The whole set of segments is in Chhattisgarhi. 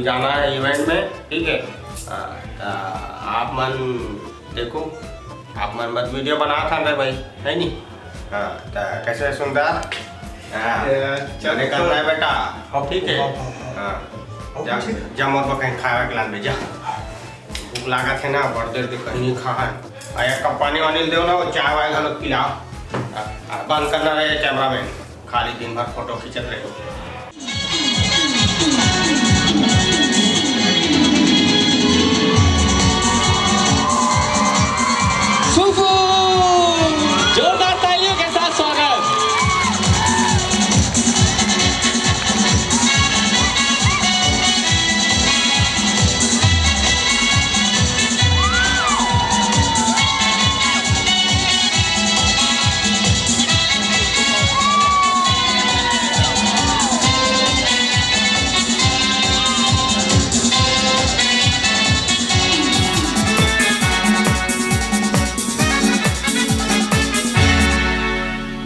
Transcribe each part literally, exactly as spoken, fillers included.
जाना है इवेंट में, ठीक है। हाँ, त आप मन देखो, आप मन मत वीडियो बनात हन रे भाई, है नी? हाँ, त कैसे सुंदर? हाँ, ये चल, चले करना है बेटा। हाँ, ठीक है। हाँ, हाँ, हाँ। हाँ, हाँ, जा, ठीक है। जा मोर बर कहीं खाए के लान बे, जा। भूख लागत है ना, बड़ देर के कहीं नहीं खा है। आ, एक कप पानी वानी देव ना, वो चाय वाय घलो पिलाओ। आ, आ, बंद करना रे कैमरामैन, खाली दिन भर फोटो खींचत रहे। फूफू! जोरदार तालियों के साथ स्वागत।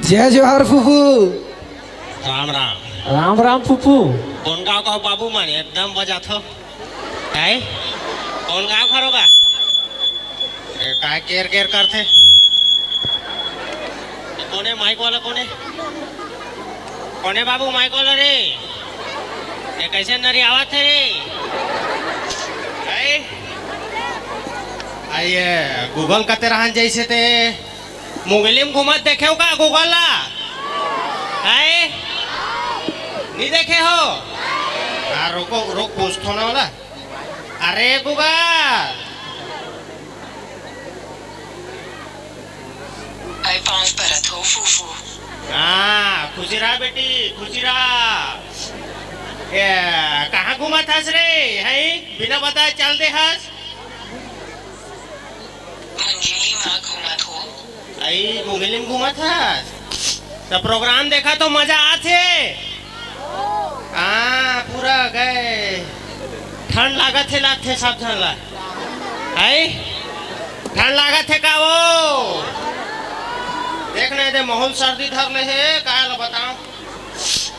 जय जोहार फूफू। राम राम। राम राम फूफू। कोन गांव का हो बाबू मन, एकदम बजाथो। है? कोन गांव का हो गा? ए, काय केर केर करथे? कोने माइक वाला कोने? कोने बाबू माइक वाला रे? ये कैसे नरी आवत है रे? है? आ, ये Google कते रहन जैसे ते मुंगेली में घूमत देखेव का Google ला? है? नहीं देखे हो? हाँ, रोको, रोक, पूछथो ना वाला। अरे Google! आई पाँव परत हो फूफू। हाँ, खुशी रहा बेटी, खुशी रहा। ए, कहाँ घूमत हस रे? हैं? बिना बताए चल दे हस? मुंगेली मा घूमत हो। आई, मुंगेली में घूमत हस? त प्रोग्राम देखा तो मजा आथे। हाँ, पूरा गए। ठंड लागत हे, लागथे सब झन ला। आई? ठंड लागत हे का वो? देख नहीं दे, माहौल सर्दी धर ले हे, काय ला बताओ?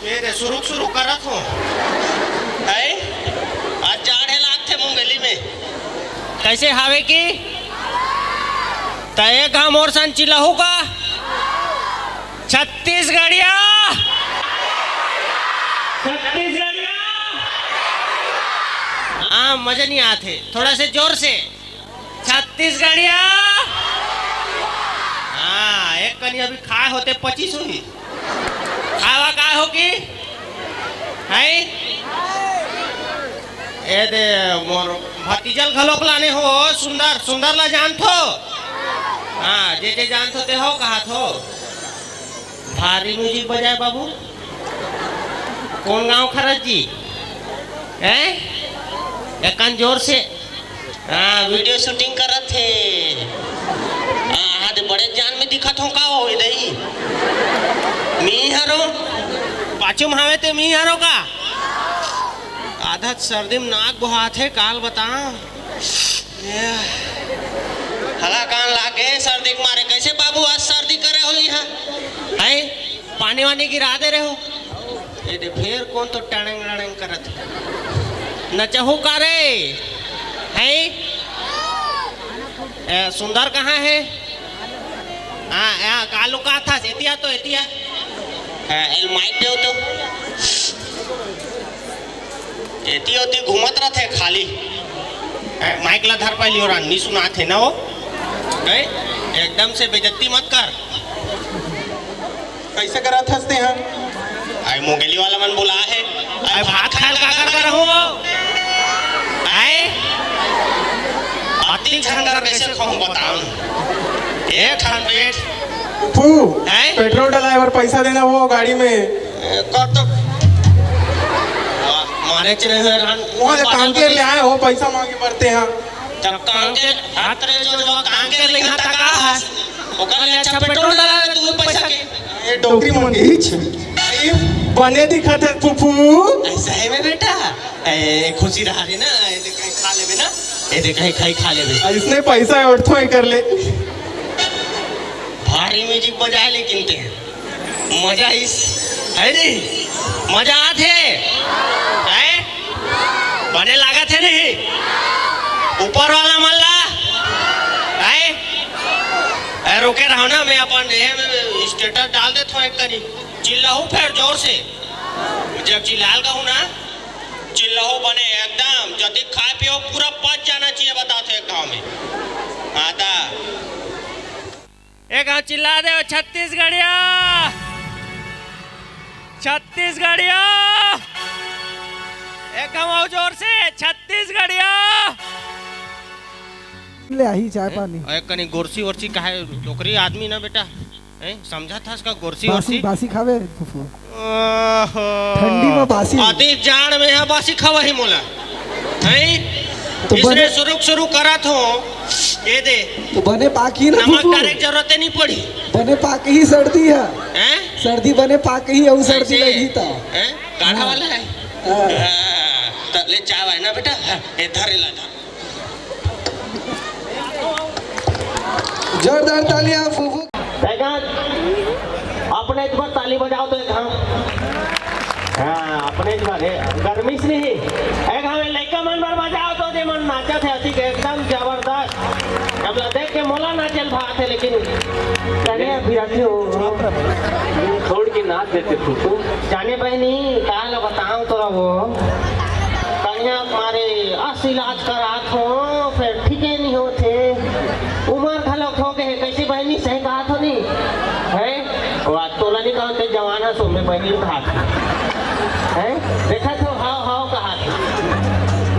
ये दे, सुरुक सुरुक करत हो। है? आज जाड़े लागथे मुंगेली में। कैसे हावे की? त एक घाम और सन चिल्लाहू का? छत्तीसगढ़िया! छत्तीसगढ़िया! हाँ, मजा नहीं आते। थोड़ा से जोर से। छत्तीसगढ़िया। हाँ, एक कनी अभी खाए होते पच्चीस हुई। खावा का हो की? है? ए दे, मोर भतीजल घलोक लाने हो, सुंदर, सुंदर ला जानथो? हाँ, जे जे जानथो ते हो, कहा थो? भारी music बजाए बाबू। कौन गांव खरच जी? हैं? एकन जोर से। हाँ, video shooting करत हे। हाँ, हाँ, ते बड़े जान में दिखत हो का हो, इधर ही। मी हरो। पाछू में हावे ते मी हरो का? आधा सर्दी में नाक बोहात हे, काल बता। ये। हला कान लागे सर्दी के मारे। कैसे बाबू आज सर्दी करे हो यहाँ? हैं? पानी वानी गिरा दे रहे हो? ये दे, फेर कौन तो टड़ंग रड़ंग करत हे? नचहू का रे? हैं? ए, सुंदर कहाँ है? हाँ, हाँ, कालू का था? एतिया तो, एतिया। हाँ, एल माइक दे तो। एती ओती घूमत रथे खाली। ए, माइक ला धर पाइली और नी सुनात हे ना वो। ए, एकदम से बेइज्जती मत कर। कैसे करत हस तेहा? आई मुंगेली वाला मन बुला हे। आई भात खाल का कर कर हो? आई अति झंगर कैसे खाऊं बताऊं? एक खान पेट। फू, हैं? पेट्रोल डलाए बर पैसा देना हो गाड़ी में। ए, कर तो। मारे चले हुए रहन। वहाँ से काम के लिए आए हो, पैसा मांगे मरते हैं। तब काम के हाथ रे जो, जो काम के लिए हाथ का है, ओकर ले अच्छा पेट्रोल डाला है तू पैसा के। ये डोकरी मन के हिच। ये बने दिखत है फूफू। ऐसा है बे बेटा। ए, खुशी रहा रे ना, ये देख कहीं खा लेबे ना। ये देख कहीं खाई खा लेबे। इसने पैसा है और थोड़ी कर ले। भारी music बजाए लेकिन ते। मजा इस, है नी? मजा आत हे? हैं? बने लागत हे नहीं? ऊपर वाला मन ला? आए? ए, रुके रहो ना, मैं अपन एहे में status डाल देत हूँ एक कनी। चिल्लाहू फेर जोर से। जब चिल्लाल कहूँ ना, चिल्लाहू बने एकदम, जतिक खाए पियो पूरा पच जाना चाहिए, बताओ तो एक घाव में। हाँ ता। एक घाव चिल्ला दे, छत्तीसगढ़िया, छत्तीसगढ़िया। एक घाव अउ जोर से, छत्तीसगढ़िया। ले आही चाय पानी। अरे कनी गोरसी ओरसी काहे, डोकरी आदमी ना बेटा, हैं? समझा था इसका गोरसी बासी, ओरसी? बासी खावे फूफू। ओहो। ठंडी में बासी। अति जाड़ में यहाँ बासी खावा ही मोला, हैं? तो इसने बने शुरू, शुरू करा थो, ये दे। तो बने पाकी ना नमक फूफू। डाले के जरूरत नहीं पड़ी। बने पाकी ही सर्दी है। हैं? सर्दी बने पाकी ही, अउ सर्दी ऐसे? लगी था। हैं? गाढ़ा हाँ। वाला है? हाँ। हाँ, तो ले चाय है ना बेटा? हाँ, ए, धर ला, धर। जोरदार तालियां फूफू। देखा, अपने एक बार ताली बजाओ तो एक, हाँ। हाँ, अपने एक बार, ए, गर्मी से नहीं। एक हाँ, लइका मन बर बजाओ तो जे मन नाचत हे, अति के एकदम जबरदस्त। अब ला देख के मोला नाचे ल भात हे, लेकिन कने अभी रखे हो। छोड़ के नाच देते फूफू। जाने बहनी, का ला बताऊं तोला वो। कनिया मारे अस इलाज करात हो, फेर ठीके नहीं होथे। उमर घलोक हो गए, कैसे बहनी सही कहा थो नहीं? हैं? वा, तोला नहीं कहा थे जवान है सो, मैं बहनी कहा थी। हैं? देखा थो, हाव, हाव कहा थी।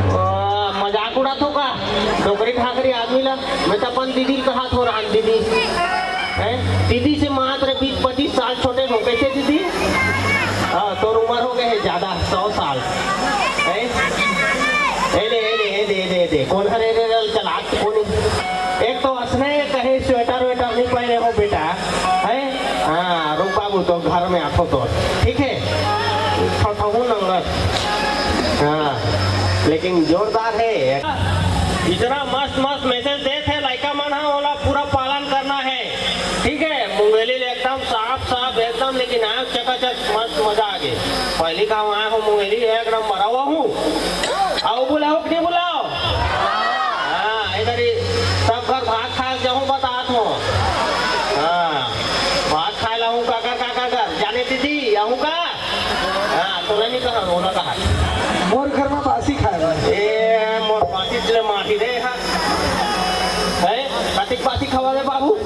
वा, मजाक उड़ा थो का? डोकरी ठाकरी आदमी ला, मैं तो अपन दीदी कहा थो, रान दीदी। हैं? दीदी से मात्र बीस पच्चीस साल छोटे हो, कैसे दीदी? हाँ, तोर उमर हो गए है ज्यादा, सौ साल। हैं? ए ले, ए ले, ए दे, ए दे, ए दे। कौन हरे रे रे चला, कौन? एक तो असने कहे स्वेटर वेटर नहीं पहने हो बेटा, हैं? हाँ, रुक बाबू, तो घर में आखो तो, ठीक है? थोथहू नंगत। हाँ, लेकिन जोरदार है। इतना मस्त मस्त मैसेज देत हे लइका मन हा, ओला पूरा पालन करना है, ठीक है? मुंगेली ले एकदम साफ साफ एकदम, लेकिन आयो चकाचक, मस्त मजा आ गए। पहली का वहाँ हो मुंगेली एक नंबर, आओ हूँ, आओ बुलाओ कि नहीं बुलाओ? हाँ, इधर ही सब घर भात खाए जाऊँ, बतात हूँ। हाँ, भात खाए लाऊँ, काकर, काकर, काकर, जाने दीदी, आऊँ का? हाँ, तोला नहीं कहा, ओला कहा। मोर घर में बासी खाए बर। ए, मोर बासी चले माही रे, हाँ। है? कतिक बासी खवा दे बाबू?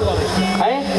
है?